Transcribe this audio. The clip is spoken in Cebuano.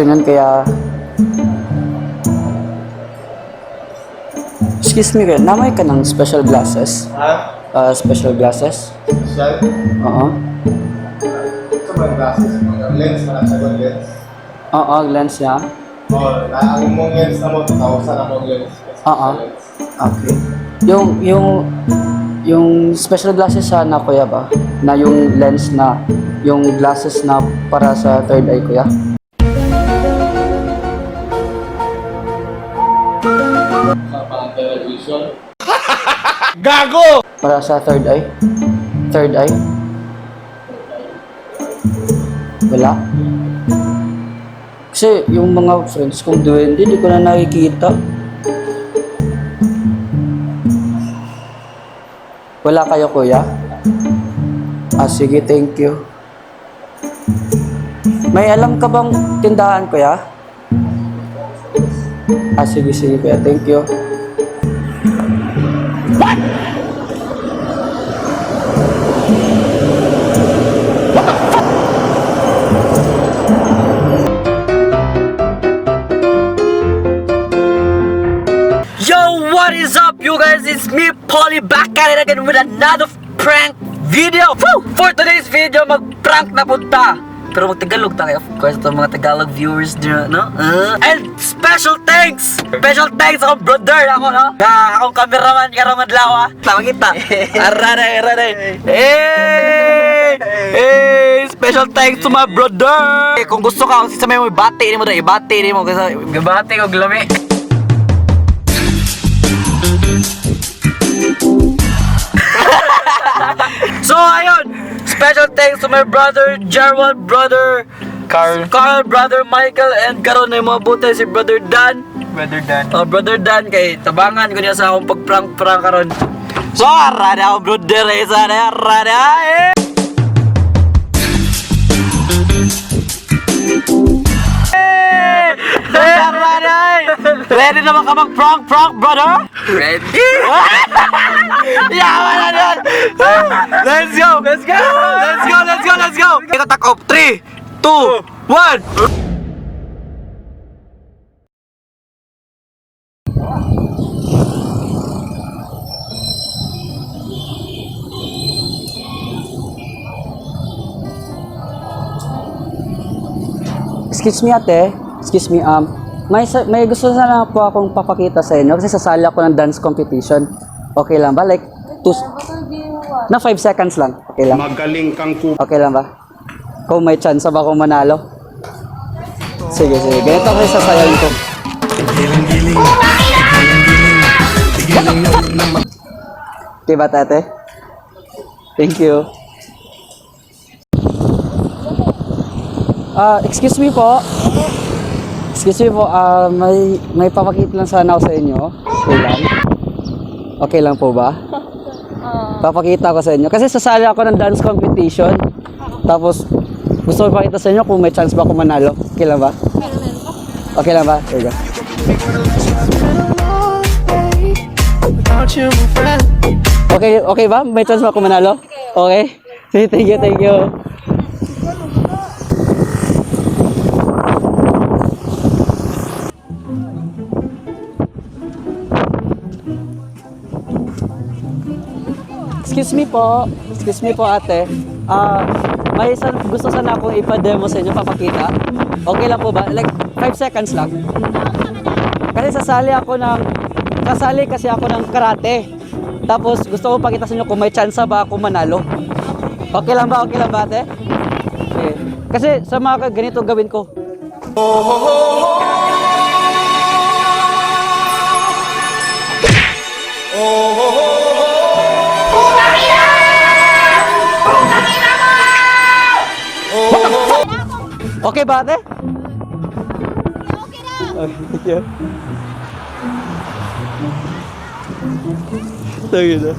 afternoon, kaya. Excuse me, kuya. Naa may ka ng special glasses? Ha? Ah, special glasses? Special? Oo. Ito ba glasses? Mga lens na sa lens. Oo, lens niya. Oh, na ang imong lens na mo, 2,000 ang mong lens. Oo. Lens. Okay. Yung special glasses sana, kuya, ba? Na yung lens na, yung glasses na para sa third eye, kuya? Sa pang television. Para sa third eye? Third eye? Wala? Kasi yung mga friends kong duwende, di ko na nakikita. Wala kayo, kuya? Ah, sige, thank you. May alam ka bang tindahan, kuya? Ah, sige, sige, kuya. Thank you. Yo, what is up, you guys? It's me, Polly, back at it again with another prank video. Woo! For today's video, mag-prank na punta. Pero mag-Tagalog tayo, of course, itong mga Tagalog viewers nyo, no? And special thanks! Special thanks akong brother, ako, no? Na, akong cameraman, karong adlaw, ah. Tama kita. Aranay, aranay. Hey! Hey! Special thanks to my brother! Eh, kung gusto ka, kung sa may mo, ibati mo, ibati mo. Kasi, gabati ko, glami. So ayun, special thanks to my brother Gerald, brother Carl. Carl, brother Michael, and karon na yung mga butay si brother Dan. Brother Dan. Oh, brother Dan kay tabangan ko niya sa akong pag-prank-prank karon. So ara na ako, brother eh, sana ara na eh. Eh, ara na eh. Ready na ba ka mag-prank prank, brother? Ready? Yaman na nun! Let's go! Let's go! Let's go! Let's go! Let's go! Ito tak off. 3, 2, 1! Excuse me, ate. Excuse me, may gusto sana po akong papakita sa inyo kasi sasali ako ng dance competition. Okay lang ba? Like, two, na 5 seconds lang. Okay lang. Magaling kang ku... Okay lang ba? Kung may chance ba akong manalo? Sige, sige. Ganito kasi sasayawin ko. Okay ba, tate? Thank you. Ah, excuse me po. Excuse me po, ah, may papakita lang sana ako sa inyo. Okay lang. Okay lang po ba? Papakita ko sa inyo. Kasi sasali ako ng dance competition. Tapos, gusto ko ipakita sa inyo kung may chance ba ako manalo. Okay lang ba? Okay lang ba? There you go. Okay, okay ba? May chance ba ako manalo? Okay. Sige, thank you, thank you. Excuse me po. Excuse me po, ate. Ah, may isang gusto sana akong ipa-demo sa inyo, papakita. Okay lang po ba? Like 5 seconds lang. Kasi sasali kasi ako ng karate. Tapos gusto ko pakita sa inyo kung may chance ba ako manalo. Okay lang ba? Okay lang ba, ate? Okay. Kasi sa mga ganito gawin ko. Okay ba, ate? Okay na. Okay, thank you. Thank you.